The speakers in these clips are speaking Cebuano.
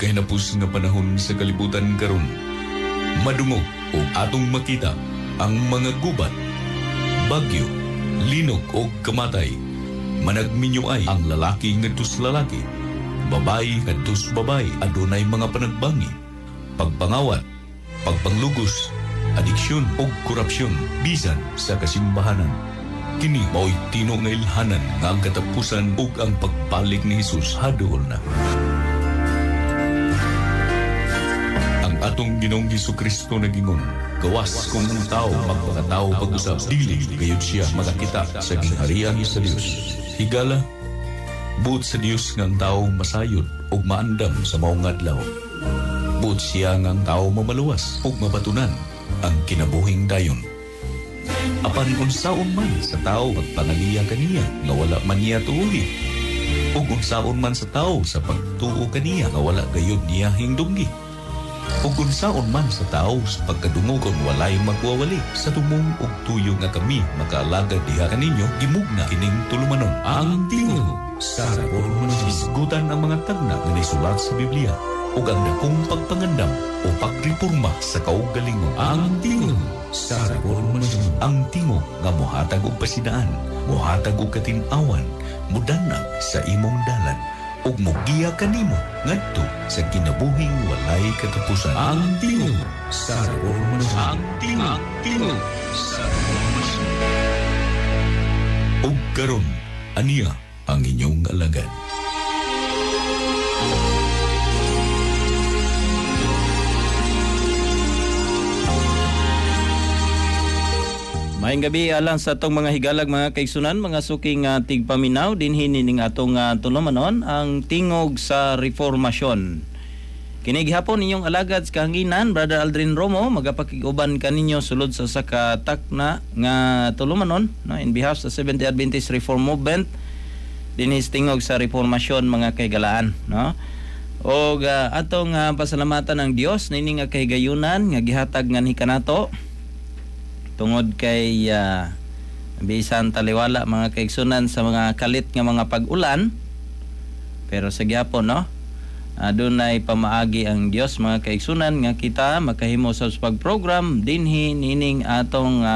Nagkahinapos nga panahon sa kalibutan karon. Madungog o atong makita ang mga gubat, bagyo, linog o kamatay. Managminyo ay ang lalaki ngadto sa lalaki, babae ngadto sa babae, adunay mga panagbangi, pagpangawat, pagpanglugos, adiksyon o korupsyon bisan sa kasimbahanan. Kini mao'y tinuod nga ilhanan nga ang katapusan ug ang pagbalik ni Hesus haduol na. Ang atong Ginoong Hesukristo nagingon, gawas kung ang tao magpakatao pag-usab, dili gayud siya makakita sa gingharian sa Dios. Higala, buot sa Dios nga ang tao masayod ug maandam sa maong adlaw. Buot siya nga ang tao mamaluwas ug mabatunan ang kinabuhing dayon. Apan unsaon man sa tao pagpangaliya kaniya nga wala man niya tuuhi, ug unsaon man sa tao sa pagtuo kaniya nga wala gayud niya hingdunggi, ug unsaon man sa tao sa pagkadungog kon walay magwawali sa tumong ug tuyo nga kami makaalagad diha kaninyo, gimugna kining tulumanon. Ang Tingog sa Reformasyon. Isgutan ang mga tagna nga nisulat sa Biblia ug ang dakong pagpangandam o pagreporma sa kaugalingon. Ang Tingog sa Reformasyon. Ang tingog nga mohatag og pasidaan, mohatag og katin-awan, mudanag sa imong dalan ug mogiya kanimo ngadto sa kinabuhing walay katapusan. Ang Tingog sa Reformasyon. Ang Tingog, Tingog sa Reformasyon. Ug karon, aniya ang inyong alagad. Maayong gabi alang sa atong mga higalag, mga kaigsunan, mga suking tigpaminaw dinhi nining atong tulumanon ang Tingog sa Reformasyon. Kini gihapon inyong alagad sa kahanginan, Brother Aldrin Romo, magapakig-uban kaninyo sulod sa usa ka takna nga tulumanon, no, in behalf sa Seventh-day Adventist Reform Movement dinhi sa Tingog sa Reformasyon, mga kahigalaan, no. Og atong pasalamatan ang Dios nining nga kahigayunan nga gihatag nganhi kanato tungod kay bisan taliwala, mga kaigsunan, sa mga kalit nga mga pag-ulan, pero sa gihapon, no, adunay pamaagi ang Dios, mga kaigsunan, nga kita makahimo sa pag-program dinhi nining atong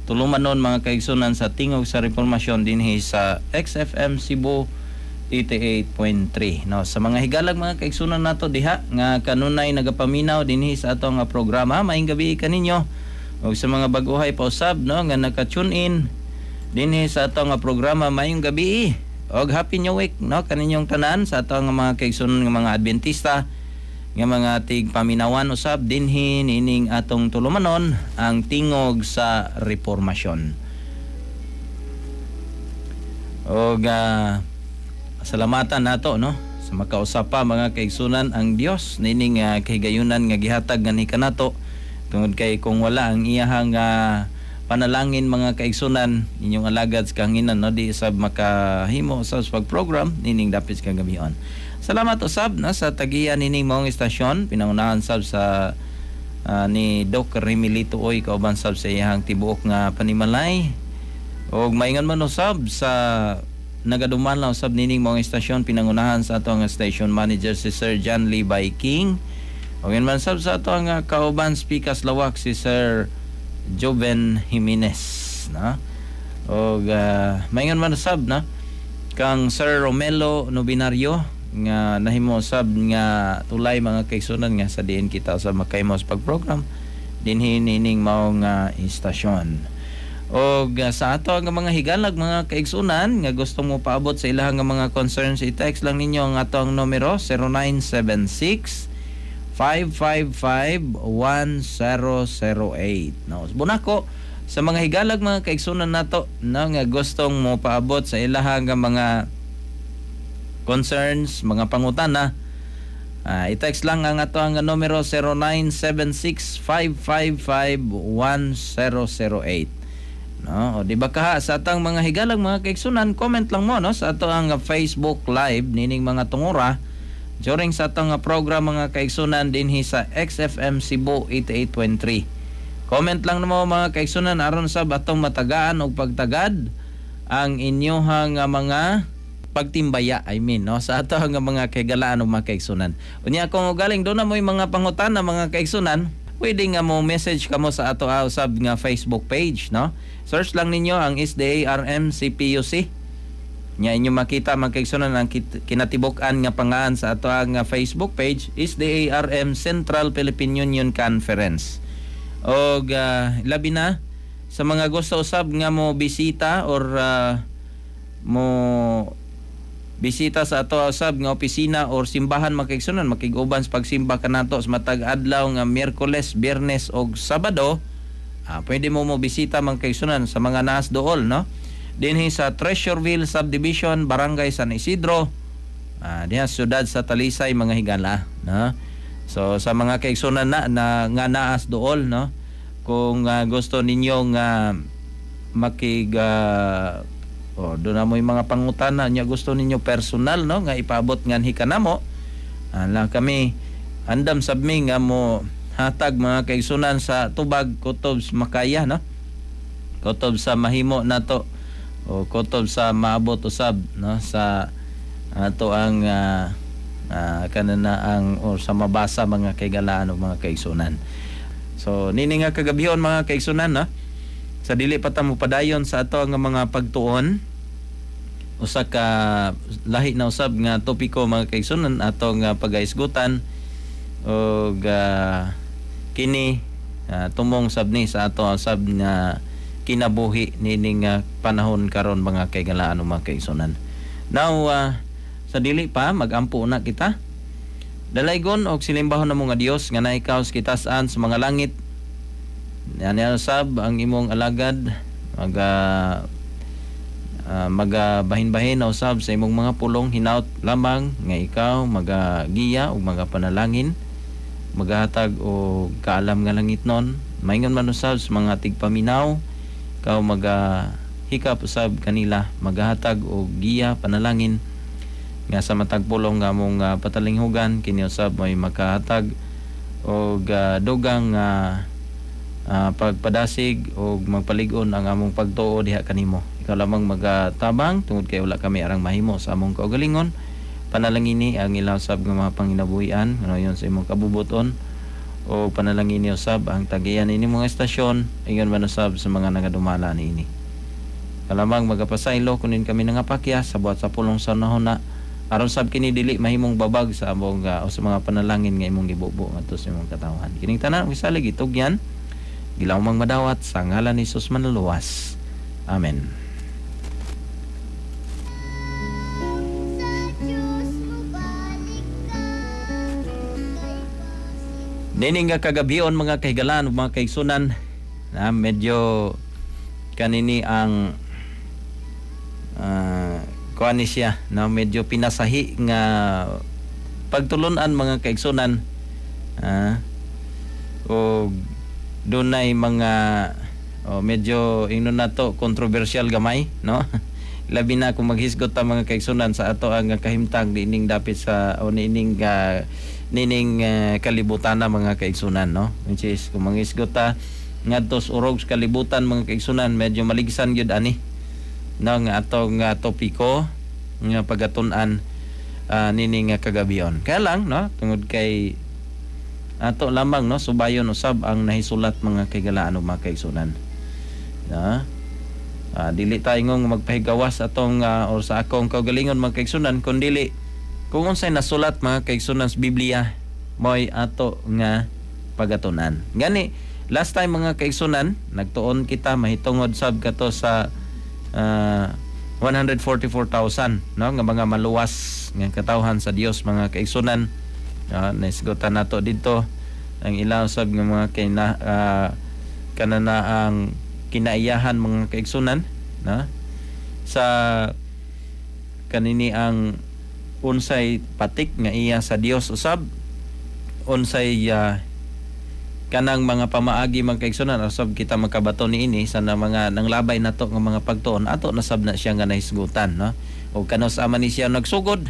tulumanon, mga kaigsunan, sa Tingog sa Reformasyon dinhi sa XFM Cebu 88.3, no. Sa mga higalag, mga kaigsunan nato diha nga kanunay nagapaminaw dinhi sa atong programa, maayong gabi kaninyo. Ug sa mga bag-ohay pausab, no, nga naka-tune in dinhi sa atong programa, maayong gabi og Happy New Week, no, kaninyong tanan sa atong mga kaigsunan nga mga Adventista nga mga tigpaminawan usab dinhi nining atong tulumanon ang Tingog sa Reformasyon. Og salamatan nato, no, sa makausap pa, mga kaigsunan, ang Dios nining kahigayunan nga gihatag nganhi kanato tungod kay kung wala ang iyahang panalangin, mga kaigsunan, inyong alagad sa kahanginan, no, di sab makahimo sa pag-program nining dapit sa kagabion. Salamat usab, no, sa tagiya nining maong istasyon, pinangunahan sab sa ni Doc Remilito Oy kauban sab sa iyahang tibuok nga panimalay. Og maingon man usab sa nagaduman lang usab nining maong istasyon, pinangunahan sa atong station manager si Sir John Levi King. Og man sab sa atong kauban speakers lawak si Sir Joven Jimenez, no? Og maingon man sab, no, kang Sir Romelo Nobinario nga nahimo sab nga tulay, mga kaigsunan, nga sa diin kita sa makahimo sa pag-program dinhi nining maong istasyon. Og sa ato ang mga higalag, mga kaigsunan, nga gusto mo paabot sa ilahang mga concerns, i-text lang ninyo ang atong numero 0976 555 1008. No, bunako sa mga higalag, mga kaigsunan nato, no, nga gustong mo paabot sa ilahang mga concerns, mga pangutana, i-text lang ang ato ang numero 0976 555 1008. No, o di ba kaha sa atang mga higalag, mga kaigsunan, comment lang mo, no, sa ato ang Facebook Live nining mga tungura during sa atong program, mga kaigsunan, dinhi sa XFM Cebu 88.3. Comment lang namo, mga kaigsunan, aron sab atong matagaan og pagtagad ang inyuhang mga Pagtimbaya, I mean, no, sa ato nga mga kahigalaan ug mga kaigsunan. Unya kung galing doon na mo yung mga pangutana, mga kaigsunan, pwede nga mo message kamo sa ato usab nga Facebook page, no? Search lang ninyo ang SDARM CPUC. Nya inyo makita, mga kaigsunan, ang kinatibuk-an nga pangaan sa ato ang Facebook page, SDARM Central Philippine Union Conference. Og labi na sa mga gusto usab nga mo bisita or mo bisita sa ato usab nga opisina or simbahan, mga kaigsunan, makig-uban sa pagsimba kanato sa matag adlaw nga Miyerkules, Biyernes og Sabado, pwede mo mo bisita, mga kaigsunan, sa mga naas dool, no, dinhi sa Treasureville Subdivision, Barangay San Isidro, diha siyudad sa Talisay, mga higala, no? So sa mga kaigsunan na, na nga naas dool, no, kung gusto ninyo nga makig oh, doon na mo yung mga pangutana nya gusto ninyo personal, no, nga ipaabot nganhi kanamo, ala kami andam sab mi nga mo hatag, mga kaigsunan, sa tubag kutob sa makaya, no, kutob sa mahimo nato o kutob sa maabot usab, no, sa ato ang kanana ang or sa mabasa, mga kaigalaan o mga kaigsunan. So nini nga kagabihon, mga kaigsunan, no, sa dili pa ta mo padayon sa ato nga mga pagtuon, usa ka lahi na usab nga topiko, mga kaigsunan, ato nga pagaisgutan og kini tumong sab ni sa ato usab nga kinabuhi nining panahon karon, mga kaigalaan o mga kaigsunan. Now sa dili pa magampo na kita. Dalaygon og silimbahon namo nga Dios nga naikaw sa kitasan sa mga langit. Yan usab ang imong alagad maga magabahin-bahin na usab sa imong mga pulong, hinaut lamang nga ikaw magagiya ug magapanalangin, magahatag og kaalam nga langitnon, maingon man usab sa mga tigpaminaw, ikaw magahikap usab kanila, magahatag og giya, panalangin nga sa matag pulong nga among patalinghugan kini usab may makahatag og dugang pagpadasig og magpalig-on ang among pagtuo diha kanimo. Ikaw lamang magatabang tungod kay wala kami arang mahimo sa among kaugalingon. Panalangini ang ilang usab nga mga panginabuhian ano yon sa imong kabubuton o panalangini usab ang tagiyan ini mga estasyon, ingon man usab sa mga nagadumala niini. Kalamang magapasaylo kunin kami nangapakya sa buhat sa pulong sa nahuna aron sab kini dili mahimong babag sa among o sa mga panalangin nga imong gibubo ngadto sa imong katawhan. Kining tanan gisalig, gitugyan, gilawmang madawat sa ngalan ni Jesus manluluwas. Amen. Nining nga kagabion, mga kahigalan, mga kaigsunan, na medyo kanini ang kuan ni siya na medyo pinasahi nga pagtulunan, mga kaigsunan, o dunay mga medyo ingnon nato kontrobersyal gamay, no? Labi na kung maghisgot ta, mga kaigsunan, sa ato ang kahimtang niining dapit sa o niining nining kalibutan na, mga kaigsunan, no? Which is kung manghisgot ta ngadto sa urog sa kalibutan, mga kaigsunan, medyo maligsan gyud ani, no, nga atong topiko nga pagatun-an nining kagabion. Kaya lang, no, tungod kay ato lamang, no, subayon usab ang nahisulat, mga kaigalaan ug mga kaigsunan, no? Dili tayo ngong magpahigawas atong or sa akong kaugalingon, mga kaigsunan, kun dili kung unsay nasulat, mga kaigsunan, sa Biblia mo'y ato nga pagatunan. Gani last time, mga kaigsunan, nagtuon kita mahitungod sab kato sa 144,000, no, nga mga maluwas nga katawhan sa Dios, mga kaigsunan. Naisgutan nato didto ang ilang sab nga mga kananaang kinaiyahan, mga kaigsunan, no, sa kanini ang unsay patik nga iya sa Dios usab, unsay kanang mga pamaagi, mga kaigsunan, usab kita makabato niini sa na mga nanglabay nato nga mga pagtuon, ato nasab na siya nga nahisgutan, no, og kanus ama ni siya nagsugod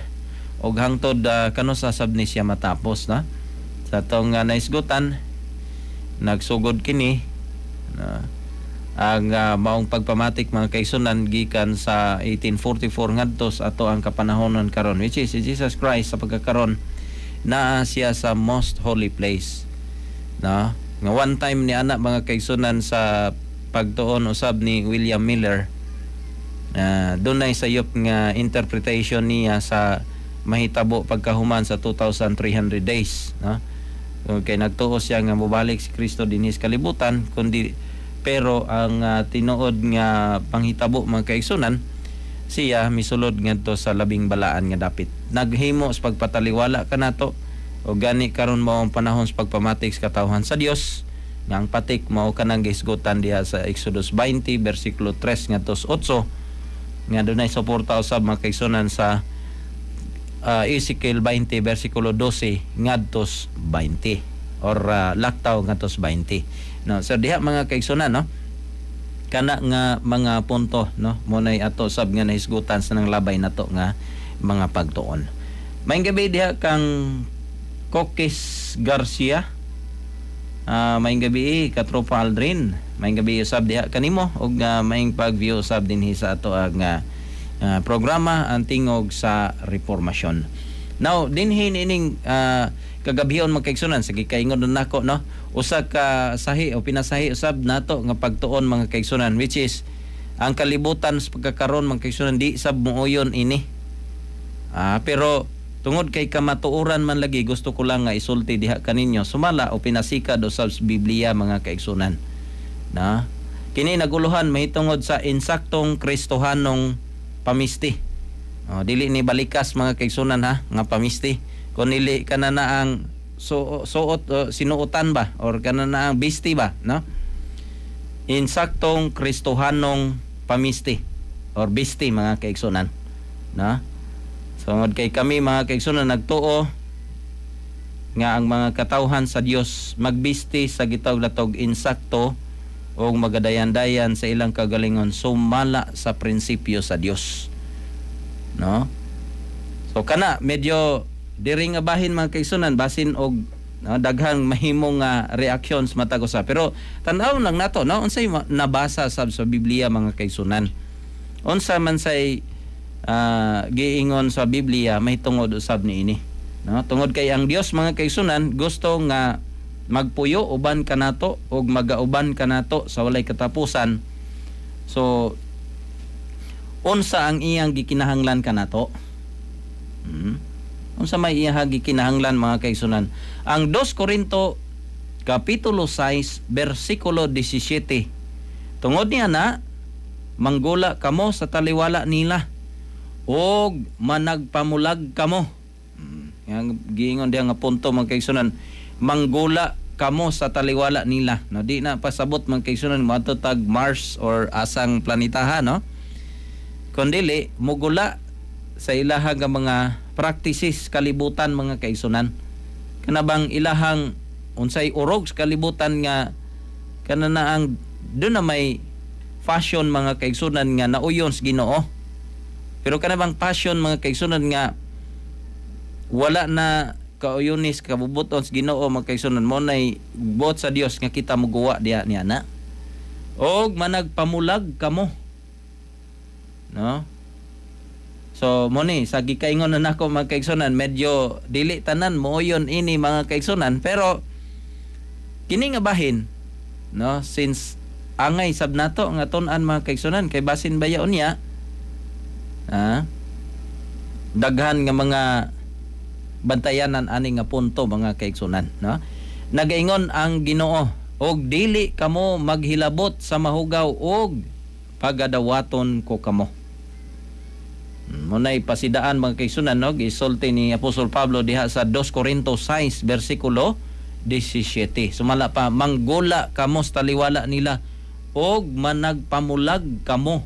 og hangtod kanus sab ni siya matapos, no? Sa atong nahisgutan, nagsugod kini, no, Ang maong pagpamatik, mga kaigsunan, gikan sa 1844 ngadto sa ato ang kapanahonon karon, which is si Jesus Christ sa pagkakaron naa siya sa most holy place, no? Nga one time ni ana, mga kaigsunan, sa pagtuon usab ni William Miller, dunay sayop nga interpretation niya sa mahitabo pagkahuman sa 2,300 days, no? Okay, nagtuo siya nga mobalik si Kristo dinhi sa kalibutan, kundi pero ang tinuod nga panghitabo, mga kaigsunan, siya misulod ngadto sa labing balaan nga dapit, naghimo sa pagpataliwala kanato. O gani karon mao ang panahon sa pagpamatik sa katawhan sa Dios nga ang patik mao kanang gihisgutan diha sa Exodus 20 bersikulo 3 ngadto sa 8, nga dunay suporta usab, mga kaigsunan, sa Ezekiel 20 bersikulo 12 ngadto 20 or laktaw ngadto 20, no? So diha, mga kaigsunan, no, kana nga mga punto, no, mo nay ato sab nga nahisgutan sa nang labay nato nga mga pagtuon. Maayong gabi diha kang Kokis Garcia. Maayong gabi, katropa Aldrin. Maayong gabi usab diha kanimo ug maayong pag-view usab dinhi sa ato ang programa, ang Tingog sa Reformasyon. Now, dinhi niining kagabhion, mga kaigsunan, sige kaingon na nako, no, usa ka sahi o pinasahi usab nato nga pagtuon, mga kaigsunan, which is ang kalibutan sa pagkakaron, mga kaigsunan, di sab muuyon ini. Pero tungod kay kamatuoran man lagi, gusto ko lang nga isulti diha kaninyo sumala o pinasikad usab sa Biblia, mga kaigsunan. Na kini naguluhan mahitungod sa insaktong Kristohanong pamisti. Oh, dili ni balikas, mga kaigsunan, ha, nga pamisti. Kun dili kana na ang suot sinuotan ba or kana na ang bisti ba, no? Insaktong Kristohanong pamisti or bisti, mga kaigsunan, no? So tungod kay kami, mga kaigsunan, nagtuo nga ang mga katawhan sa Dios magbisti sa gitawag natog insakto o magadayan-dayan sa ilang kagalingon sumala sa prinsipyo sa Dios. No? So kana medyo diri nga bahin, mga kaigsunan, basin og, no, daghang mahimong nga reaksyon sa matag usa. Pero tan-aw lang nato, no, unsay nabasa sab sa Biblia, mga kaigsunan. Unsa man say giingon sa Biblia mahitungod usab niini. No? Tungod kay ang Dios, mga kaigsunan, gusto nga magpuyo uban kanato ug magauban kanato sa walay katapusan. So unsa ang iyang gikinahanglan kanato? Unsa may iyang gikinahanglan, mga kaigsunan? Ang 2 Korinto kapitulo 6 bersikulo 17. Tungod niya na manggula kamo sa taliwala nila og managpamulag kamo. Yang giingon diha nga punto, mga kaigsunan, manggula kamo sa taliwala nila. No, di na pasabot, mga kaigsunan, moadto tag Mars or asang planetaha, no? Kundili mugula sa ilaha nga mga practices kalibutan, mga kaigsunan. Kana bang ilahang unsay urog sa kalibutan nga kana na ang doon na may fashion, mga kaigsunan, nga nauyon sa Ginoo. Pero kana bang passion, mga kaigsunan, nga wala na kauyunis kabubuton sa Ginoo, mga kaigsunan, mo nay buot sa Dios nga kita muguwa diha niya na. Og managpamulag kamo. No? So mo ni sa gikaingon na nako, mga kaigsunan, medyo dili tanan mooyon ini, mga kaigsunan, pero kini nga bahin, no, since angay sab nato nga tun-an, mga kaigsunan, kay basin bayaon niya daghan nga mga bantayanan ani nga punto, mga kaigsunan, no? Nagaingon ang Ginoo, "Og dili kamo maghilabot sa mahugaw og pagadawaton ko kamo." Munay pasidaan, mga kaigsunan, no, gisulti ni Apostol Pablo diha sa 2 Corinto 6 bersikulo 17. Sumala pa, manggula kamo sa taliwala nila og managpamulag kamo.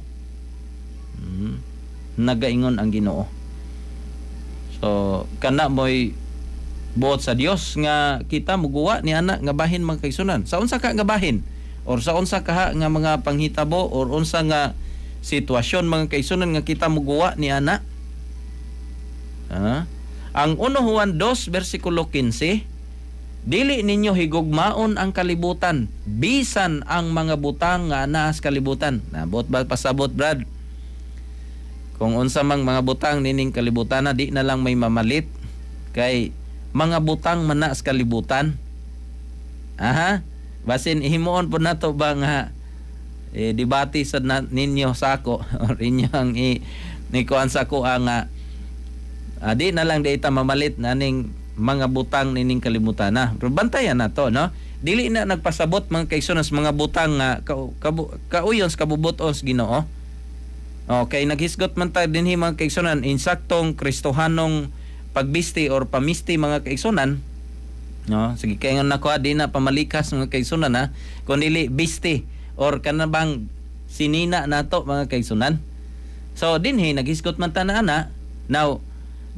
Nagaingon ang Ginoo. So kana mo'y buot sa Dios nga kita muguwa ni ana nga bahin, mga kaigsunan. Sa unsa ka nga bahin or sa unsa ka nga mga panghitabo or unsa nga sitwasyon, mga kaigsunan, nga kita muguwa ni ana? Ah? Ang 1 Juan 2 bersikulo 15. Dili ninyo higugmaon ang kalibutan, bisan ang mga butang nga naa sa kalibutan. Nabot ba pasabot, Brad? Kung unsa mang mga butang nining kalibutan na, di na lang may mamalit kay mga butang man na sa kalibutan. Aha, basin himuon po nato ba nga debate sa na, ninyo sa ako or inyo ang i ni kuan sa ko ang di na lang di ta mamalit na ning mga butang nining kalibutan na. Pero bantayan na to, no? Dili na nagpasabot, mga kaigsuonan, sa mga butang nga kauyon sa kabubuton sa Ginoo. Okay, naghisgot man ta dinhi, mga kaigsuonan, insaktong Kristohanong pagbisti or pamisti, mga kaigsuonan. No, sige, kay nga nako di na pamalikas, mga kaigsuonan, ha. Kun dili bisti or kanabang sinina nato, mga kaigsuonan. So dinhi naghisgot man ta na ana. Now,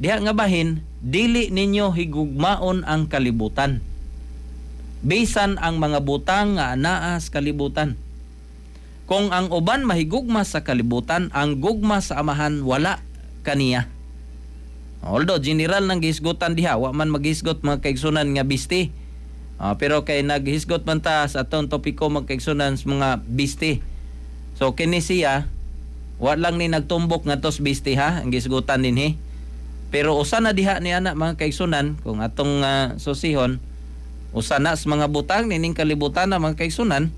diha nga bahin, dili ninyo higugmaon ang kalibutan, bisan ang mga butang nga anaa sa kalibutan. Kung ang uban mahigugma sa kalibutan, ang gugma sa Amahan wala kaniya. Although general nang gihisgutan diha, wa man maghisgot, mga kaigsunan, nga bisti. Pero kay naghisgot man ta sa atong topiko, mga kaigsunan, sa mga bisti. So kini siya wa lang ni nagtumbok nga tos bisti ha, ang gisgutan dinhi. Pero usa na diha ni ana, mga kaigsunan, kung atong susihon, usa na sa mga butang nining kalibutan na, mga kaigsunan,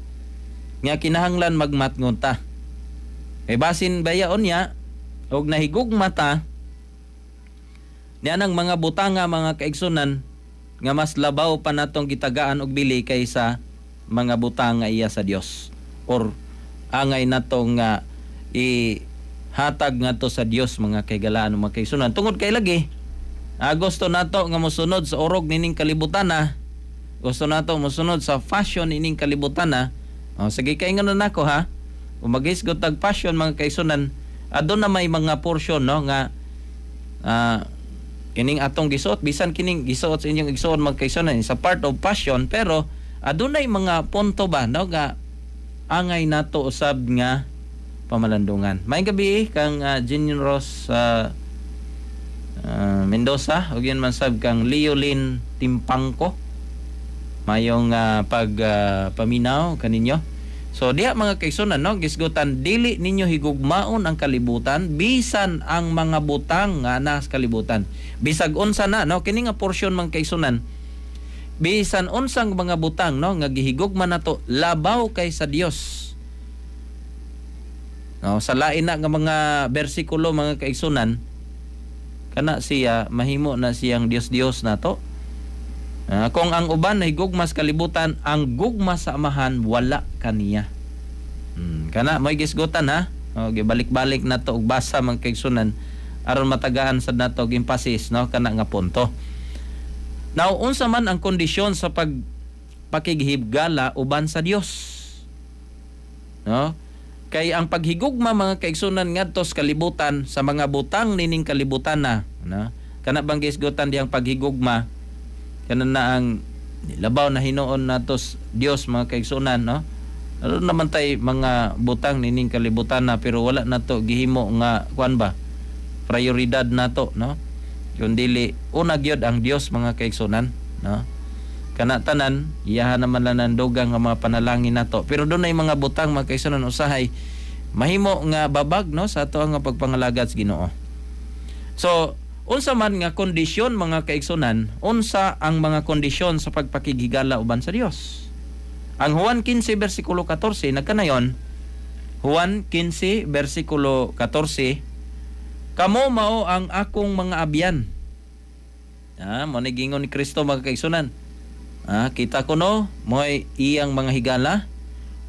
nga kinahanglan magmatngon ta. Kay basin bayaon niya og nahigugma ta niya nang mga butang nga, mga kaigsunan, nga mas labaw pa natong gitagaan og bili kaysa mga butang nga iya sa Dios or angay natong nga ihatag ngadto sa Dios, mga kaigalaan, mga kaigsunan, tungod kay lagi gusto nato nga mosunod sa orog nining kalibutan na, gusto nato mosunod sa fashion nining kalibutan na. Oh, sige, kay ngano nako ha, kung maghisgot tag fashion, mga kaigsunan, aduna may mga portion, no, nga kining atong gisuot, bisan kining gisuot sa inyong igsuon, mga kaigsunan, sa part of fashion, pero adunay mga punto ba, no, nga angay nato usab nga pamalandungan. Maayong gabi kang Generous Mendoza ug yun man sab kang Leolin Timpangko. Mayong pag paminaw kaninyo. So diha, mga kaigsunan, no, gisgutan, dili ninyo higugmaon ang kalibutan bisan ang mga butang nga naa sa kalibutan. Bisag unsa na, no, kini nga portion, mga kaigsunan, bisan unsang mga butang, no, nga gihigugma nato labaw kay sa Dios. No, sa lain na nga mga bersikulo, mga kaigsunan, kana siya mahimo na siyang Dios-Dios nato. Kung ang uban ay gugma sa kalibutan, ang gugma sa Amahan wala kaniya. Kana mo'y gisgutan ha. O, gibalik-balik na to og basa, mga kaigsunan, aron matagaan sad nato og emphasis, no, kana nga punto. Now, unsa man ang kondisyon sa pag pakighigala uban sa Dios? No? Kay ang paghigugma, mga kaigsunan, ngadto sa kalibutan, sa mga butang nining kalibutan na, no? Kana bang gisgutan diyang paghigugma, kana na ang labaw na hinuon nato sa Dios, mga kaigsunan, no? Ano naman tay mga butang nining kalibutan na, pero wala nato gihimo nga kuan ba, prioridad nato, no? Kun dili una gyud ang Dios, mga kaigsunan, no? Kana tanan iyahan naman lang ang dugang nga mga panalangin nato, pero dunay mga butang, mga kaigsunan, usahay mahimo nga babag, no, sa ato nga pagpangalagad sa Ginoo. So unsa man nga kondisyon, mga kaigsunan, unsa ang mga kondisyon sa pagpakighigala uban sa Dios? Ang Juan 15 bersikulo 14 nagkanayon. Juan 15 bersikulo 14: "Kamo mao ang akong mga abyan." Mo ni gingon ni Kristo, mga kaigsunan. Kita ko, no, mo'y iyang mga higala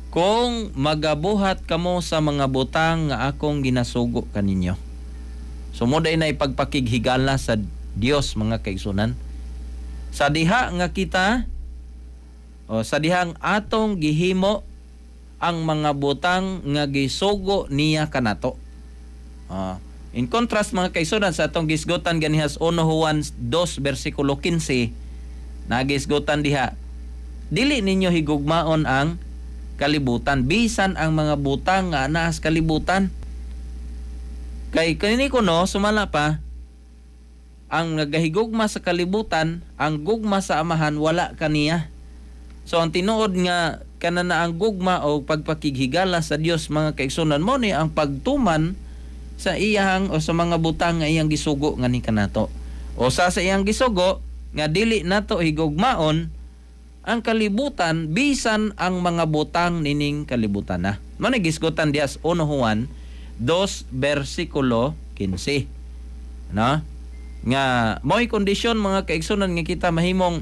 kung magabuhat kamo sa mga butang nga akong ginasugo kaninyo. So mo day na ipagpakighigala sa Dios, mga kaigsunan. Sa diha nga kita o sa dihang atong gihimo ang mga butang nga gisugo niya kanato. In contrast, mga kaigsunan, sa atong gisgutan ganihas 1 Juan 2 bersikulo 15, nagisgutan diha, dili ninyo higugmaon ang kalibutan bisan ang mga butang nga naa sa kalibutan. Kay kani ko, no, sumala pa Ang nagahigugma sa kalibutan, ang gugma sa Amahan wala kaniya. So ang tinuod nga kana ang gugma o pagpakighigala sa Dios, mga kaigsunan, mo ni ang pagtuman sa iyang o sa mga butang nga iyang gisugo ngani kanato. O sa iyang gisugo nga dili nato higugmaon ang kalibutan bisan ang mga butang nining kalibutan na. Mo ni gisgutan diha sa 1 Juan 2 versikulo 15. No? Nga mo'y kondisyon, mga kaigsunan, nga kita mahimong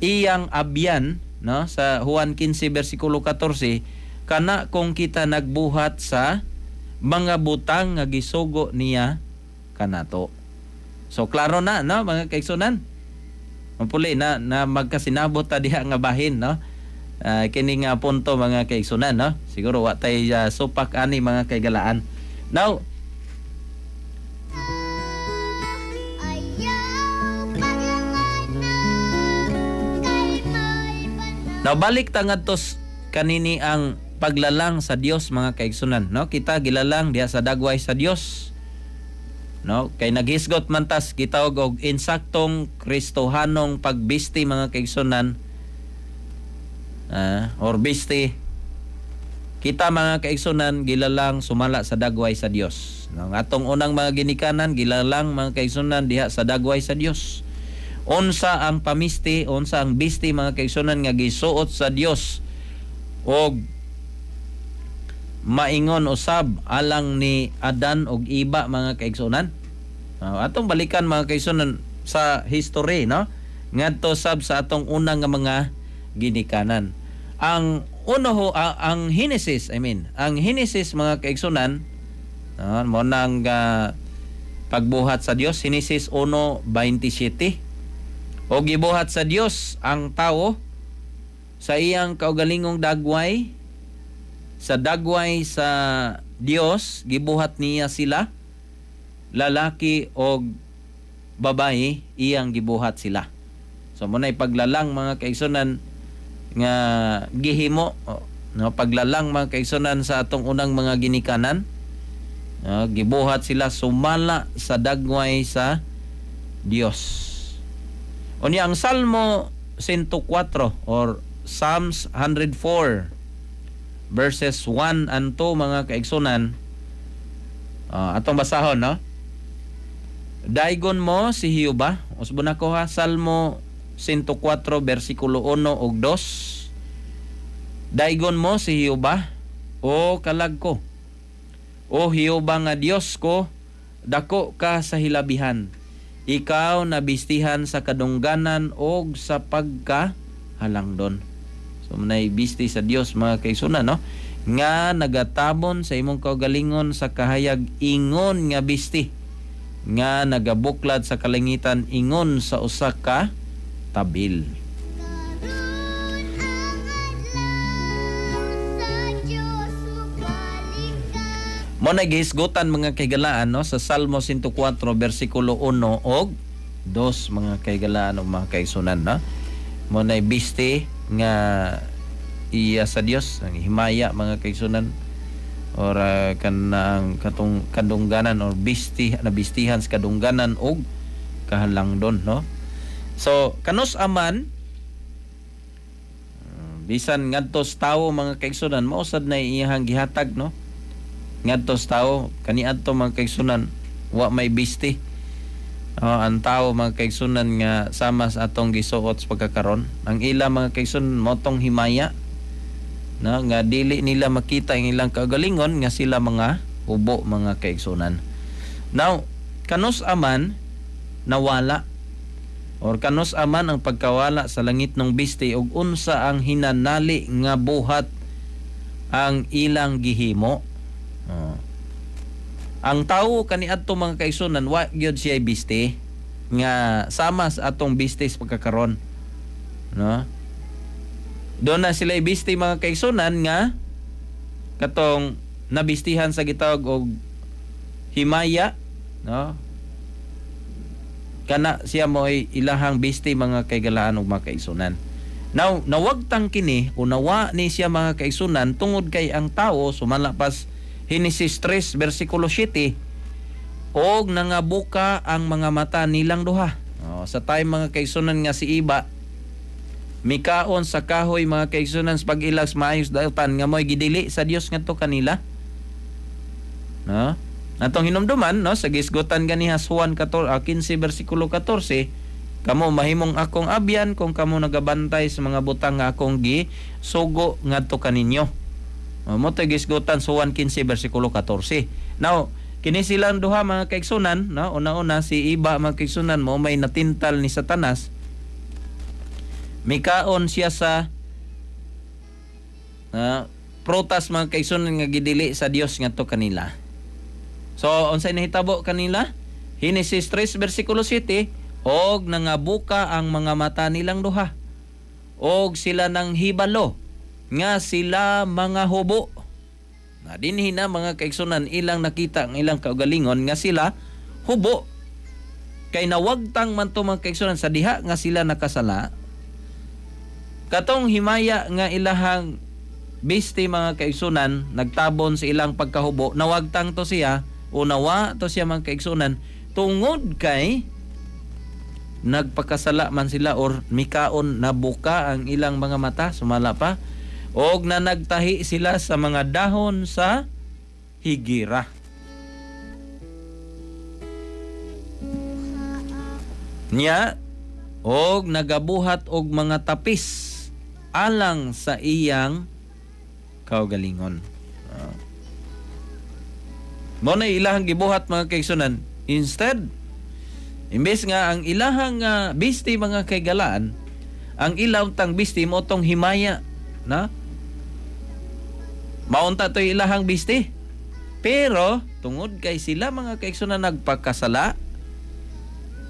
iyang abyan, no, sa Juan 15 versikulo 14, kana kung kita nagbuhat sa mga butang nga gisugo niya kanato. So klaro na, no, mga kaigsunan. Mapuli na na magkasinabot ta diha nga bahin, no. Kini nga punto, mga kaigsunan, no. Siguro wa tay supak ani, mga kaigalaan. Now, Now balik ta ngadto kanini ang paglalang sa Dios, mga kaigsunan, no? Kita gilalang diha sa dagway sa Dios. No? Kay naghisgot man tas gitawag og insaktong Kristohanong pagbisti, mga kaigsunan, or bisti. Kita, mga kaigsunan, gilalang sumala sa dagway sa Dios. No? Ang atong unang mga ginikanan gilalang, mga kaigsunan, diha sa dagway sa Dios. Unsa ang pamisti, unsa ang bisti, mga kaigsunan, nga gisuot sa Dios og maingon usab alang ni Adan og Iba, mga kaigsunan? Atong balikan, mga kaigsunan, sa history, no, ngadto sab sa atong unang nga mga ginikanan. Ang uno ho, ang Genesis, I mean, ang Genesis, mga kaigsunan, mo nang pagbuhat sa Dios, Genesis 1:27. O gibuhat sa Dios ang tao sa iyang kaugalingong dagway, sa dagway sa Dios gibuhat niya sila, lalaki og babae iyang gibuhat sila. So mo nay paglalang, mga kaigsunan, nga gihimo, no, paglalang, mga kaigsunan, sa atong unang mga ginikanan, no, gibuhat sila sumala sa dagway sa Dios. Unya ang Salmo 104 or Psalms 104 verses 1 and 2, mga kaigsunan, atong basahon, no? Daygon mo si Jehova. Usbon ako ha, Salmo 104 versikulo 1 ug 2. Daygon mo si Jehova, o kalag ko. O Jehova nga Dios ko, dako ka sa hilabihan. Ikaw nabistihan sa kadungganan og sa pagkahalangdon. So manay bisti sa Dios, mga kaigsunan, no, nga nagatabon sa imong kaugalingon sa kahayag ingon nga bisti, nga nagabuklad sa kalangitan ingon sa usa ka tabil. Mo na gihisgutan, mga kaigalaan, no, sa Salmo 104 versikulo 1 og 2, mga kaigalaan o mga kaigsunan, no. Mo na bisti nga iya sa Dios ang himaya, mga kaigsunan, or kanang katong kadungganan or bisti nabistihan sa kadungganan og kahalangdon, no. So kanus aman bisan ngadto sa tawo, mga kaigsunan, mao sad na iyang gihatag, no, ngadto sa tawo kaniadto, mga kaigsunan, wa may bisti. Ang tawo, mga kaigsunan, nga sama sa atong gisuot sa pagkakaron, ang ila, mga kaigsunan, motong himaya, no, nga dili nila makita ang ilang kaugalingon nga sila mga ubo, mga kaigsunan. Now kanus aman nawala or kanus aman ang pagkawala sa langit ng bisti ug unsa ang hinanali nga buhat ang ilang gihimo? Ang tawo kaniadto, mga kaigsunan, wa gyud siya bisti nga sama sa atong bisti sa pagkakaron, no. Doon na sila bisti, mga kaigsunan, nga katong nabistihan sa gitawag og himaya, no. Kana siya mo'y ilahang bisti, mga kaigalaan ug mga kaigsunan. Now nawagtang kini o nawa ni siya, mga kaigsunan, tungod kay ang tawo sumala pas Genesis 3 versikulo 7 Og nangabuka ang mga mata nilang duha. Oh, sa time, mga kaigsunan, nga si Iba mikaon sa kahoy, mga kaigsunan, sa pag-ilag sa maayos dautan nga mo'y gidili sa Dios ngadto kanila. No? Atong hinumduman, no, sa gisgutan ganiha Juan 14, 15 bersikulo 14, "Kamo mahimong akong abyan kung kamo nagabantay sa mga butang nga akong gi sugo ngadto kaninyo." Oh, mao to'y gisgutan sa Juan 15 bersikulo 14. Now, kini silang duha, mga kaigsunan, no, una-una si Iba, mga kaigsunan, mo may natintal ni Satanas. Mikaon siya sa prutas, mga kaigsunan, nga gidili sa Dios ngadto kanila. So, unsay nahitabo kanila? Genesis 3 bersikulo 7, og nangabuka ang mga mata nilang duha. Og sila nang hibalo nga sila mga hubo. Na dinhi na, mga kaigsunan, ilang nakita ang ilang kaugalingon nga sila hubo. Kay nawagtang man to, mga kaigsunan, sa diha nga sila nakasala. Katong himaya nga ilahang bisti, mga kaigsunan, nagtabon sa ilang pagkahubo, nawagtang to siya o nawa to siya, mga kaigsunan, tungod kay nagpakasala man sila or mikaon, nabuka ang ilang mga mata sumala pa og nanagtahi sila sa mga dahon sa higira. Nya og nagabuhat og mga tapis alang sa iyang kaugalingon. Mo na ilahang gibuhat, mga kaigsunan. Instead, imbes nga ang ilahang bisti, mga kaigalaan, ang ilang tang bisti mo tong himaya na maunta to ilahang bisti. Pero tungod kay sila, mga kaigsunan, nagpakasala,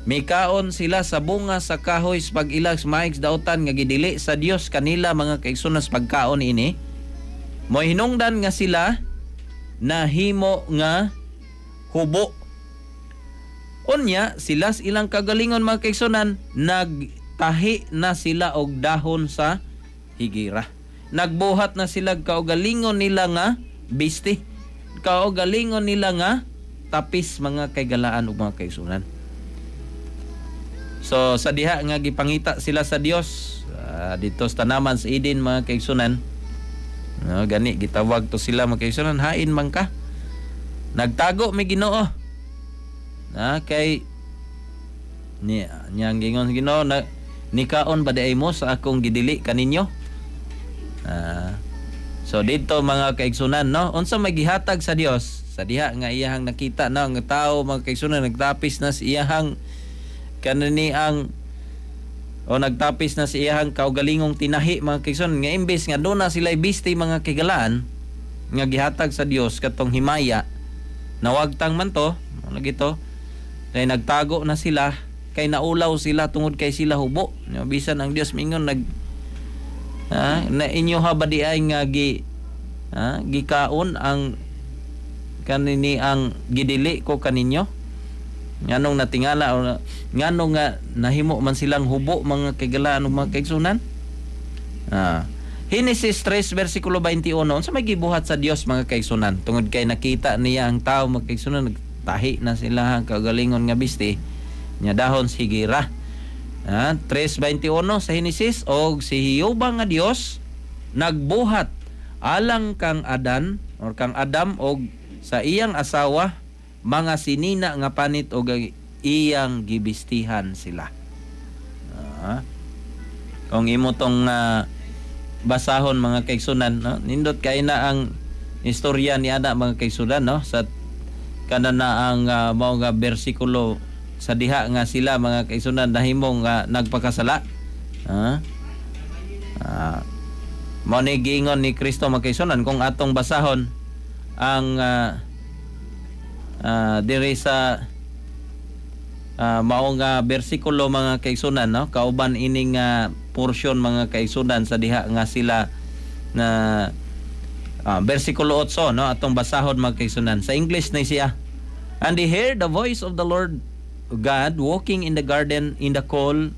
mikaon sila sa bunga sa kahoy sa pag-ilag sa maayos dautan nga gidili sa Dios kanila, mga kaigsunan, sa pagkaon ini, mo hinungdan nga sila nahimo nga hubo. Unya sila sa ilang kagalingon, mga kaigsunan, nagtahi na sila og dahon sa higira. Nagbuhat na sila kaugalingon nila nga bisti. Kaugalingon nila nga tapis, mga kaigalaan ug mga kaigsunan. So sa diha nga gipangita sila sa Dios dito sa tanaman sa Eden, mga kaigsunan, no, gani gitawag to sila, mga kaigsunan, "Hain man ka? Nagtago mi Ginoo." Na kay ni niyang gingon Ginoo na, "Nikaon ba di mo sa akong gidili kaninyo?" So dito, mga kaigsunan, no, unsa may gihatag sa Dios sa diha nga iyahang nakita na ang tao, mga kaigsunan, nagtapis na sa iyahang kanani ang o nagtapis na sa iyahang kaugalingong tinahi, mga kaigsunan, nga imbes nga doon na sila bisti, mga kaigalaan, nga gihatag sa Dios katong himaya, nawagtang man to lagi to kay nagtago na sila kay naulaw sila tungod kay sila hubo. Bisan ang Dios mingon nag na inyo ha ba di ay nga gi gikaon ang kanini ang gidili ko kaninyo? Nganong natingala o nganong nga nahimo man silang hubo, mga kaigalaan ug mga kaigsunan? Genesis 3 versikulo 21, unsa may gibuhat sa Dios, mga kaigsunan, tungod kay nakita niya ang tao, mga kaigsunan, nagtahi na sila ang kagalingon nga bisti nya dahon sa higira? 3:21 sa Genesis, og si Jehova nga Dios nagbuhat alang kang Adan or kang Adam og sa iyang asawa mga sinina nga panit og iyang gibistihan sila. Kung imo tong basahon, mga kaigsunan, no, nindot kay na ang istorya ni ana, mga kaigsunan, no, sa kana na ang mao nga bersikulo sa diha nga sila, mga kaigsunan, nahimong nagpakasala. Mao ni giingon ni Kristo, mga kaigsunan, kung atong basahon ang diri sa mao nga bersikulo, mga kaigsunan, no, kauban ining portion, mga kaigsunan, sa diha nga sila na bersikulo 8, no, atong basahon, mga kaigsunan. Sa English na siya: "And they heard the voice of the Lord God walking in the garden in the cool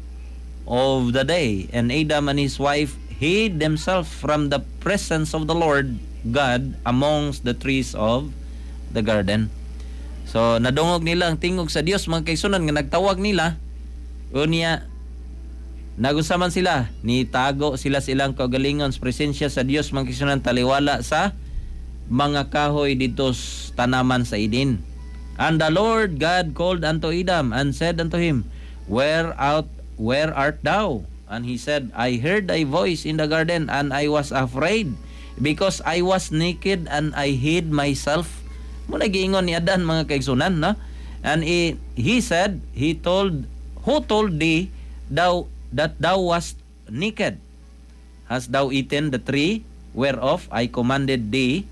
of the day, and Adam and his wife hid themselves from the presence of the Lord God amongst the trees of the garden." So nadungog nila ang tingog sa Dios, mga kaigsunan, nga nagtawag nila. Unya nagusaman sila, nitago sila silang kaugalingon sa presensya sa Dios, mga kaigsunan, taliwala sa mga kahoy dito tanaman sa Eden. And the Lord God called unto Adam and said unto him, "Where art thou?" And he said, "I heard thy voice in the garden, and I was afraid, because I was naked, and I hid myself." Mo na giingon ni Adan, mga kaigsunan, no? And he said, he told, "Who told thee thou that thou wast naked? Hast thou eaten the tree whereof I commanded thee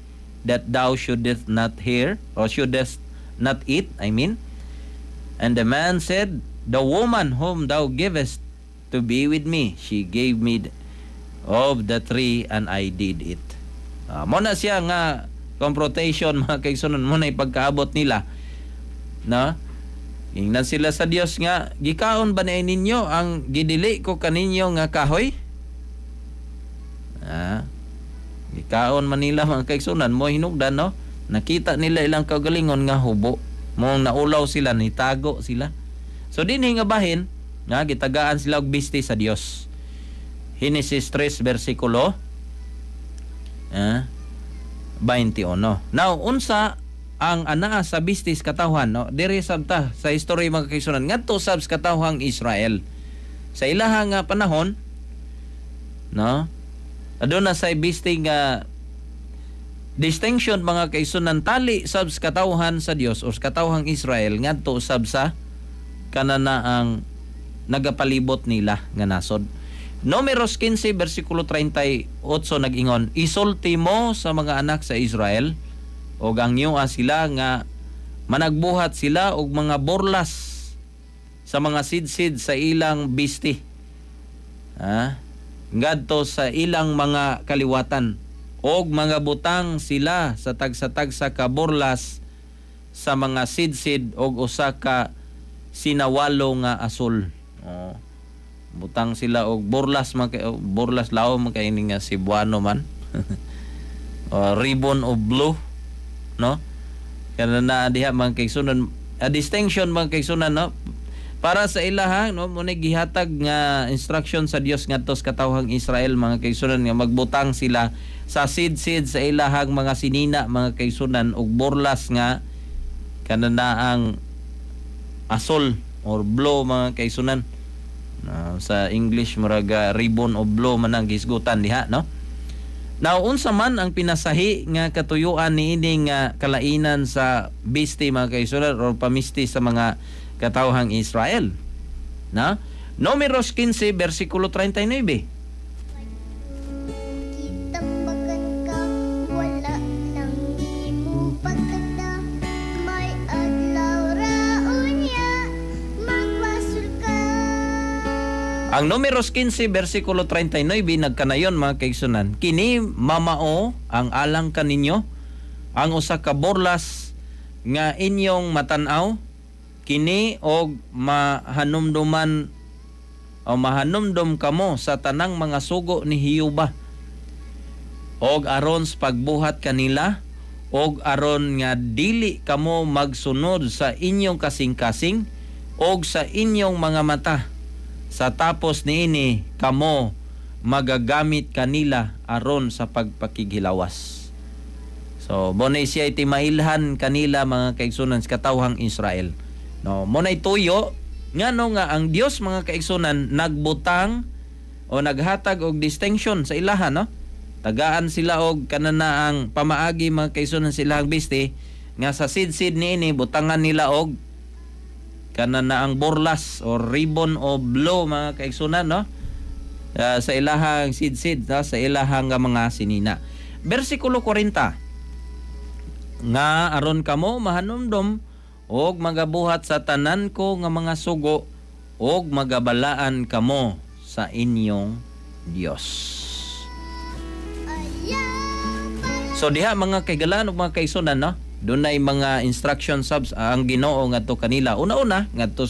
that thou shouldest not hear, or shouldest not eat, I mean?" And the man said, "The woman whom thou givest to be with me, she gave me of the tree, and I did eat." Mo na siya nga confrontation, mga kaigsunan, mo na ipagkaabot nila. No? Ingnan sila sa Dios nga, "Gikaon ba na ninyo ang gidili ko kaninyo nga kahoy?" Gikaon man nila, mga kaigsunan, mo hinugdan, no? Nakita nila ilang kaugalingon nga hubo. Mo naulaw sila, nitago sila. So dinhi nga bahin nga gitagaan sila og bisti sa Dios. Genesis 3 versikulo 21. Now, unsa ang anaa sa bistis katawhan, no? Diri sabta sa history, mga kaigsunan, ngadto sab sa katawhang Israel. Sa ilaha nga panahon, no? Aduna sa bisti nga distinction, mga kaigsunan, tali sab sa katawhan sa Dios o sa katawhang Israel ngadto sab sa kanana ang nagapalibot nila nga nasod. Numeros 15 versikulo 38 nag-ingon, "Isulti mo sa mga anak sa Israel og angyoa sila nga managbuhat sila og mga borlas sa mga sidsid sa ilang bisti. Ha? Ngadto sa ilang mga kaliwatan, og mga butang sila sa tagsa-tagsa ka borlas sa mga sidsid og usa ka sinawalo nga asul." Oh. Butang sila og borlas, mga oh, borlas laom man kay ini nga Cebuano man. Oh, ribbon of blue, no? Kana na diha, mga kaigsunan, a distinction, mga kaigsunan, no? Para sa ilaha, no, mo gihatag nga instruction sa Dios ngadto sa katawhang Israel, mga kaigsunan, nga magbutang sila sa sidsid sa ilahang mga sinina, mga kaigsunan, og borlas nga kananaang asol or blue, mga kaigsunan. Sa English muraga ribbon of blue man ang gisgutan diha, no? Now, unsa man ang pinasahi nga katuyuan niini nga kalainan sa bisti, mga kaigsunan, or pamisti sa mga katawhang Israel? Na? Numeros 15 versikulo 39. Gitambakan ka, wala nang imo pagkata. May adlaw ra unya, magbasol ka. Ang Numeros 15 versikulo 39 nagkanayon, mga kaigsunan, "Kini mamao ang alang kaninyo, ang usa ka borlas nga inyong matan-aw kini og mahanumduman o mahanumdum kamo sa tanang mga sugo ni Jehova og aron sa pagbuhat kanila, og aron nga dili kamo magsunod sa inyong kasing-kasing og sa inyong mga mata. Sa tapos niini kamo magagamit kanila aron sa pagpakighilawas." So, mo na siya iti mailhan kanila, mga kaigsunan, sa katawhang Israel. No, mo na tuyo ngano nga ang Dios, mga kaigsunan, nagbutang o naghatag og distinction sa ilaha, no? Tagaan sila og kananaang pamaagi, mga kaigsunan, sa ilahang bisti nga sa sidsid niini butangan nila og kananaang borlas or ribbon o blue, mga kaigsunan, no? Sa ilahang sidsid, no? Sa ilahang nga mga sinina. Bersikulo 40, nga aron kamo mahanumdom og magabuhat sa tanan ko nga mga sugo og magabalaan kamo sa inyong Dios. So diha, mga kaigalan ug mga kaigsunan, no, dunay mga instruction subs ang Ginoo ngadto kanila. Una-una ngadto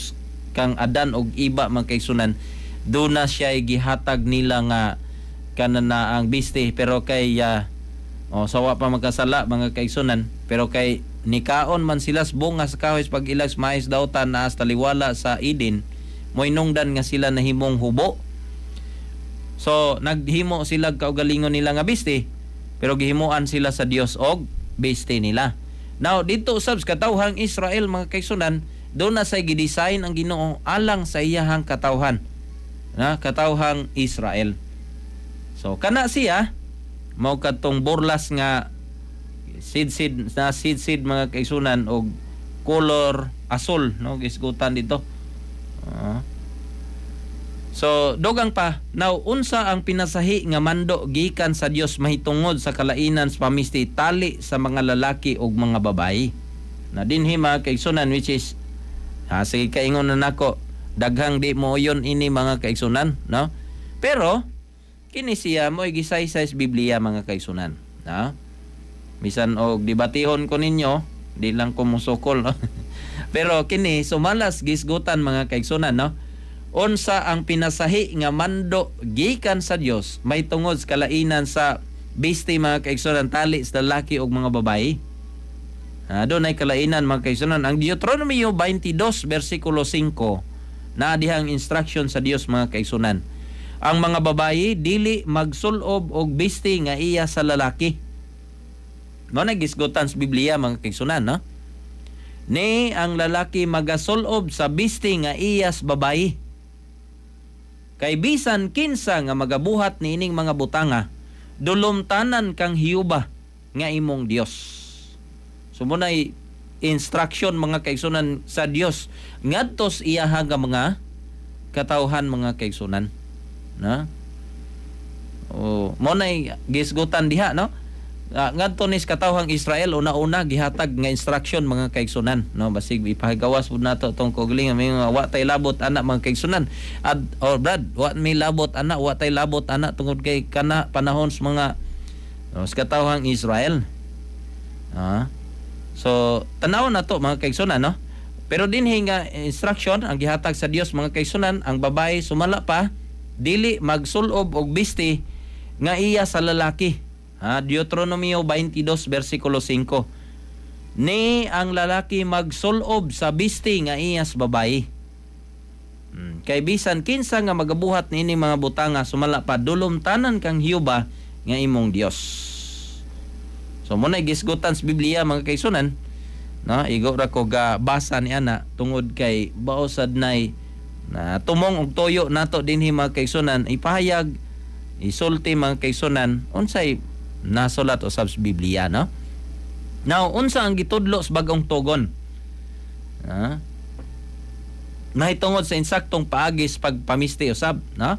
kang Adan og Iba, mga kaigsunan, duna siya gihatag nila nga kanana ang bisti, pero kay oh, sawa pa magkasala, mga kaigsunan, pero kay Nikaon man sila sa bunga sa kahoy sa pag-ilag sa maayos dautan naa sa taliwala sa Eden, moinungdan nga sila nahimong hubo. So naghimo sila kaugalingon nila nga bisti, pero gihimuan sila sa Dios og bisti nila. Now dito usab sa katawhang Israel, mga kaigsunan, doon na say gidesign ang Ginoo alang sa iyahang katawhan na katawhang Israel. So kana siya mao kadtong burlas nga sidsid na sidsid, mga kaigsunan, og color asul, no, gisgutan dito. So dugang pa. Now, unsa ang pinasahi nga mando gikan sa Dios mahitungod sa kalainan sa pamisti tali sa mga lalaki ug mga babayi? Na dinhi, mga kaigsunan, which is sige, kaingon na nako, daghang di mo yon ini, mga kaigsunan, no? Pero kini siya mo gisaysay sa Biblia, mga kaigsunan, no? Bisan og debatihon ko ninyo, di lang ko musukol, no? Pero kini sumalas gisgutan, mga kaigsunan, no? Unsa ang pinasahi nga mando gikan sa Dios may tungod sa kalainan sa bisti, mga kaigsunan, tali sa lalaki ug mga babayi? Doon ay kalainan, mga kaigsunan. Ang Deuteronomio 22 versikulo 5 na dihang instruction sa Dios, mga kaigsunan. Ang mga babayi dili magsulob og bisti nga iya sa lalaki. Mao na gisgutan sa Biblia, mga kaigsunan, no? Ni ang lalaki magasulob sa bisti nga iya sa babayi. Kay bisan kinsa nga magabuhat niining mga butanga, dulumtanan kang Hiyuba nga imong Dios. So mo nay instruction, mga kaigsunan, sa Dios ngadto sa iyaha nga mga katawhan, mga kaigsunan. Na? O mo nay gisgutan diha, no? Ngadto ni sa katawhang Israel una-una gihatag nga instruction, mga kaigsunan, no? Basig ipahagawas pud nato tong kaugalingon, may mga wa tay labot ana, mga kaigsunan. Ad or brad, wa may labot ana, wa tay labot ana tungod kay kana panahon sa mga, no, sa katawhang Israel. So tanaw na to, mga kaigsunan, no? Pero dinhi nga instruction ang gihatag sa Dios, mga kaigsunan, ang babae sumala pa dili magsulob og bisti nga iya sa lalaki. Ha, Deuteronomio 22 versikulo 5. Ni ang lalaki magsulob sa bisti nga iya sa babayi. Kay bisan kinsa nga magabuhat niini mga butanga, sumala pa, dulumtanan kang Hiyuba nga imong Dios. So mo na gisgutan sa Biblia, mga kaigsunan, no? Igo ra ko ga basa ni ana tungod kay baosad nay na tumong og toyo nato dinhi, mga kaigsunan, ipahayag, isulti, mga kaigsunan, unsay nasulat usab sa Biblia, no? Now, unsa ang gitudlo sa Bagong Tugon? Ha? Mahitungod sa insaktong paagi sa pagpamisti usab, no?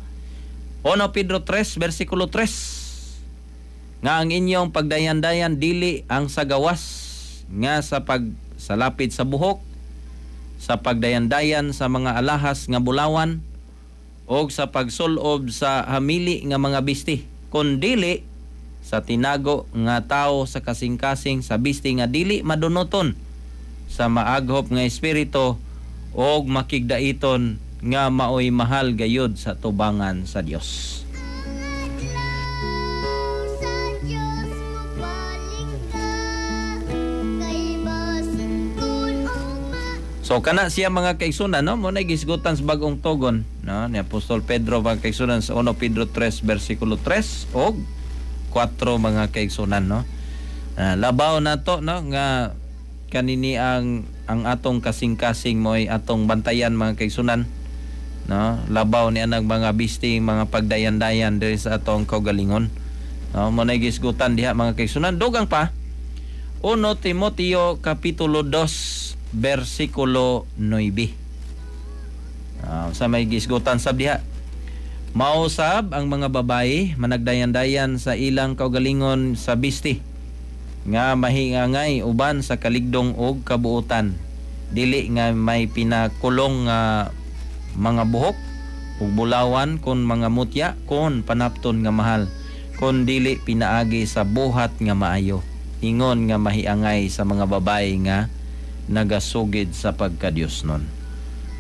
1 Pedro 3 versikulo 3 nga ang inyong pagdayan-dayan dili ang sa gawas nga sa pagsalapit sa buhok, sa pagdayan-dayan sa mga alahas nga bulawan o sa pagsulob sa hamili nga mga bisti, kundili sa tinago nga tao sa kasing-kasing sa bisti nga dili madunuton sa maaghop nga espiritu og makigdaiton nga maoy mahal gayud sa tubangan sa Dios. Sa Diyos mobalik ka, kay basin kun ugma. So kana siya, mga kaigsunan, no, mo na gisgutan sa Bagong Tugon, no, ni Apostol Pedro, mga kaigsunan, sa 1 Pedro 3 versikulo 3 og 4, mga kaigsunan, no. Labaw na to, no, nga kanini ang atong kasing-kasing mo'y atong bantayan, mga kaigsunan, no? Labaw ni anang mga bisti, mga pagdayan-dayan diri sa atong kaugalingon, no? Mo na gisgutan diha, mga kaigsunan. Dugang pa, 1 Timoteo kapitulo 2 versikulo 9. Sa may gisgutan sab diha? Mausab ang mga babae managdayan-dayan sa ilang kaugalingon sa bisti nga mahingangay uban sa kaligdong og kabuotan, dili nga may pinakulong nga mga buhok ug bulawan kon mga mutya kon panapton nga mahal, kon dili pinaagi sa buhat nga maayo, ingon nga mahiangay sa mga babae nga nagasugid sa pagkadiyos nun.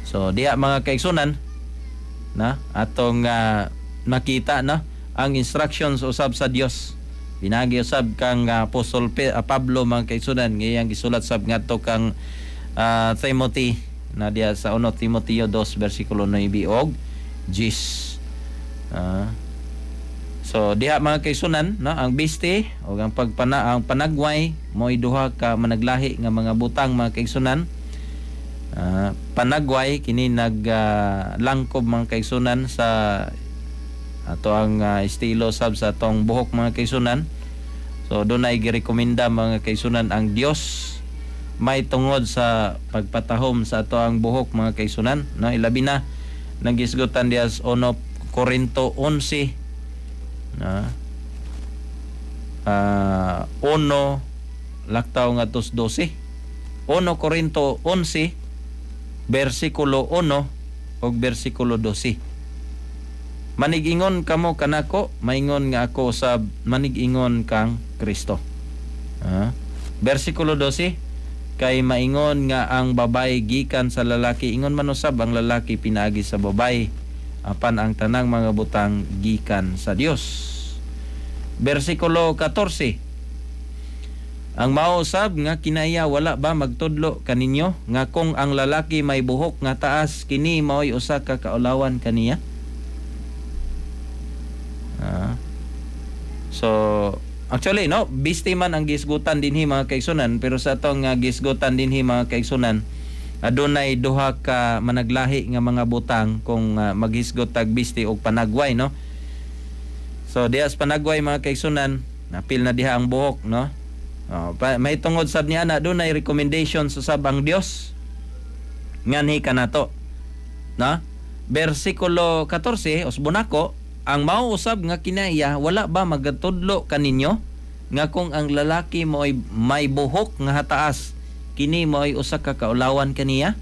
So diha, mga kaigsunan, na atong makita na ang instructions usab sa Dios Pinagi usab kang Apostol Pablo, mga kaigsunan, nga iyang gisulat sab ngadto kang Timothy na diya sa 1 Timoteo 2 versikulo 9 og 10. So diha, mga kaigsunan, no, ang biste o ang pagpana ang panagway mo'y duha ka managlahi nga mga butang, mga kaigsunan. Panagway kini naglangkob, mga kaigsunan, sa ato ang estilo sab sa atong buhok, mga kaigsunan. So dunay girekomenda, mga kaigsunan, ang Dios may tungod sa pagpatahom sa ato ang buhok, mga kaigsunan, no, ilabi na nagisgutan diya sa 1 Corinto 11 na 1 laktaw nga 12, 1 Corinto 11 versikulo 1 ug versikulo 12: "Manigingon kamo kanako, maingon nga ako sa manigingon kang Kristo." Versikulo 12: "Kay maingon nga ang babae gikan sa lalaki, ingon man usab ang lalaki pinaagi sa babae, apan ang tanang mga butang gikan sa Dios." Versikulo 14: "Ang mao usab nga kinaiya, wala ba magtudlo kaninyo nga kung ang lalaki may buhok nga taas, kini mao'y usa ka kaulawan kaniya?" So actually, no, biste man ang gisgutan dinhi, mga kaigsunan, pero sa atong gisgutan dinhi, mga kaigsunan, adunay duha ka managlahi nga mga butang kung maghisgot tag biste og panagway, no. So diha sa panagway, mga kaigsunan, napil na diha ang buhok, no. Oh, may tungod sab niya na dunay recommendation sa sab ang Dios nganhi kanato. No? Versikulo 14, usbon nako: "Ang mao usab nga kinaiya, wala ba magatudlo kaninyo nga kung ang lalaki mo'y may buhok nga hataas, kini mo'y usa ka kaulawan kaniya?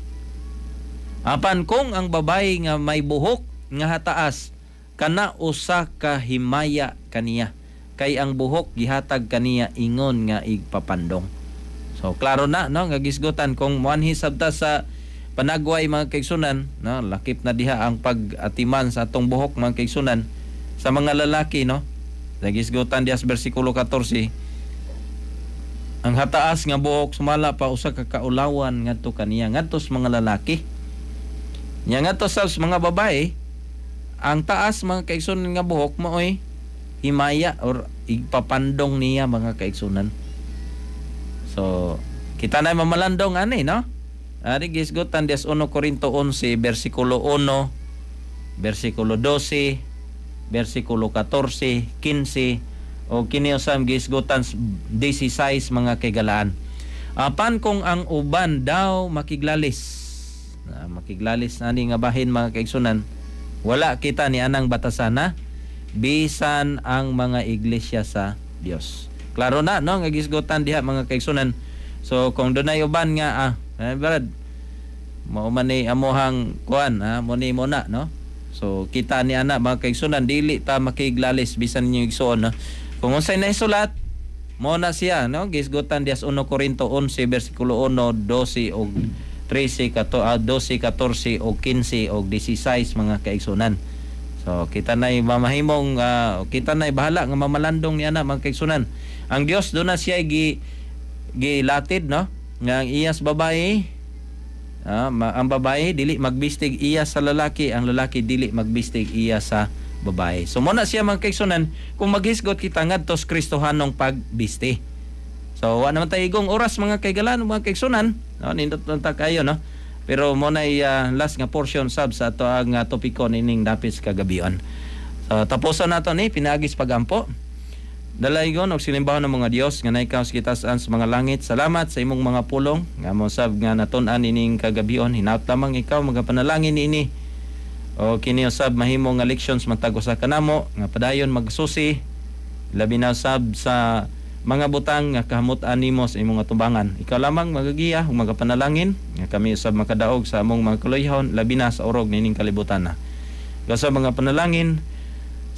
Apan kung ang babae nga may buhok nga hataas, kana usa ka himaya kaniya, kay ang buhok gihatag kaniya ingon nga igpapandong." So klaro na, no, nga gisgutan kung moanhi sabta sa panagway, mga kaigsunan, no, lakip na diha ang pag-atiman sa atong buhok, mga kaigsunan, sa mga lalaki, no. Nagisgutan diha sa bersikulo 14, ang hataas nga buhok sumala pa usa ka kaulawan ngadto kaniya, ngadto sa mga lalaki. Nya ngadto sa mga babae, ang taas, mga kaigsunan, nga buhok maoy himaya or igpapandong niya, mga kaigsunan. So kita na mamalandong ani, no? Ari gisgutan des 1 Corinto 11 versikulo 1, versikulo 12, versikulo 14, 15 o kini usam gisgutan 16, mga kaigalaan. Apan kung ang uban daw makiglalis, na makiglalis ani nga bahin, mga kaigsunan, wala kita ni anang batasana bisan ang mga iglesia sa Dios. Klaro na, no, nga gisgutan diha, mga kaigsunan. So kung dunay uban nga brad, mao man ni amohang kuan, ha, mo ni mo na, no. So kita ni ana, mga kaigsunan, dili ta makiglalis bisan ninyo igsuon, no. Kung unsay naisulat mo na siya, no, gisgutan diha sa 1 Corinto 11 versikulo 1, 12 og 13 kato 12, 14 og 15 og 16, mga kaigsunan. So kita nay mamahimong kita nay bahala nga mamalandong niya na, mga kaigsunan. Ang Dios do na siya gi gilatid, no, nga ang iyas babae, ang babae dili magbistig iya sa lalaki, ang lalaki dili magbistig iya sa babae. So mo na siya, mga kaigsunan, kung maghisgot kita ngadto sa Kristohanong pagbisti. So wa naman tayo igong oras, mga kaigalan, mga kaigsunan, no, nindot ta kayo, no. Pero mo na last nga portion sab sa ato ang topiko nining dapit kagabion. So tapuson nato ni pinaagis pagampo. Dalaygon og silimbahon ng mga Dios nga naikaw sa kitas-an sa mga langit. Salamat sa imong mga pulong nga mo sab nga natun-an ining kagabion. Hinaut lamang ikaw magapanalangin niini. O kini usab mahimo nga leksyon sa matag usa kanamo nga padayon magsusi labi na sab sa mga butang nga kahamut-an nimo sa imong atubangan. Ikaw lamang magagiya ug magapanalangin nga kami usab makadaog sa among mga kaluyahon labi na sa orog nining kalibutan na. Ikaw sa mga panalangin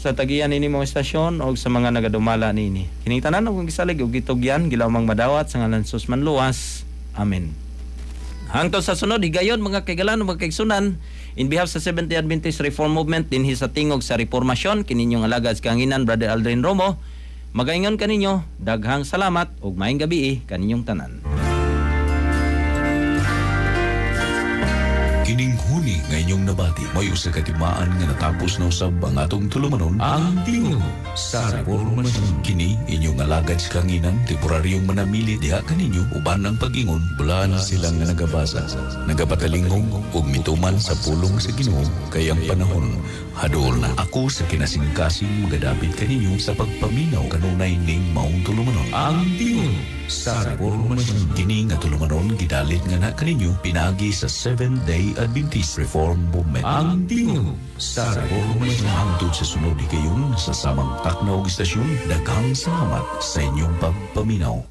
sa tagiyan nini mga estasyon o sa mga nagadumala niini. Kining tanan og gisalig og gitugyan gilawmang madawat sa ngalan Jesus manluwas. Amen. Hangtod sa sunod higayon, mga kaigalan, mga kaigsunan, in behalf sa Seventh-day Adventist Reform Movement dinhi sa Tingog sa Reformasyon, kininyong alagad sa kahanginan, Brother Aldrin Romo, Magaingon kaninyo, daghang salamat ug maayong gabi kaninyong tanan. Kining huni nga inyong nabati, may usa ka timaan nga natapos na usab ang atong tulumanon, ang Tingog sa Reformasyon. Kini inyong alagad sa kanginan, temporaryong manamili diha kaninyo uban ang pag-ingon, bulan sila nga nagabasa, nagapatalingog ug mituman sa pulong sa Ginoo kay ang panahon haduol na. Ako sa kinasingkasing magadapit kaninyo sa pagpaminaw kanunay ning maong tulumanon, ang Tingog sa Reformasyon. Kini nga tulumanon gidalit nga na kaninyo pinaagi sa Seventh Day Adventist Reform Movement. Ang Tingog sa Reformasyon. Hangtod sa sunod higayon sa samang takna og istasyon, daghang salamat sa inyong pagpaminaw.